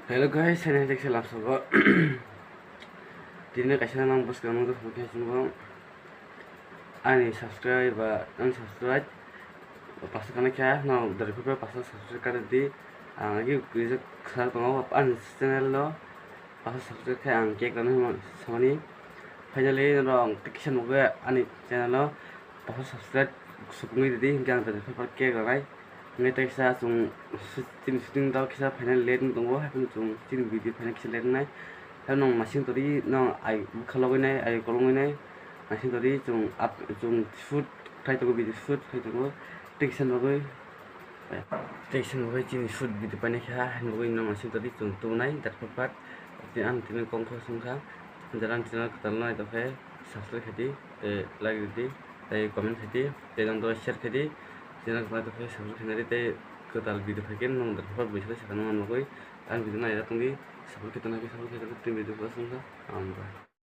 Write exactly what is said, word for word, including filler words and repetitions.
Hello guys, ani hai tekse lamsogo. Tini kaisa nang bwskang nang tong khe chwng ani subscribe ba ani subscribe pasa kana kha no dari pura pasa subscribe kare di. Ang agi kisa khar tongo ani channel lo pasa subscribe khe ang cake rano samani. Finally no ang kisa nugo ani channel lo pasa subscribe supungwi di, hingke ang dari pura cake ranai. Hingke tei kisa chwng shooting, shooting dao kisa final late wng tongo, haikhe chwng chini video final kisa late wngnai. Haino nwng naising tori, nwng ai bwkha logwi nai, ai kolongwi nai, naising tori chwng up, chwng shoot khai tongo, video shoot khai tongo. Tei kisa nugwi, tei kisa nugwi chini shoot video painai kha, haino nugwi nwng naising tori chwng tubunai, that part, tei ang tini kok khe swngkha, jara ang chini kwtal nai tongkhe subscribe khaidi, tei like ridi, tei comment khaidi, tei nang share khaidi, chini kwtal tongkhe subscribe khainai tei kwtal video phaikhe nwng that part buisai sakha nang nugwi. Ang video naina tongdi, support khe tongna khe support khe tongdi, video bo songkha, ang ba.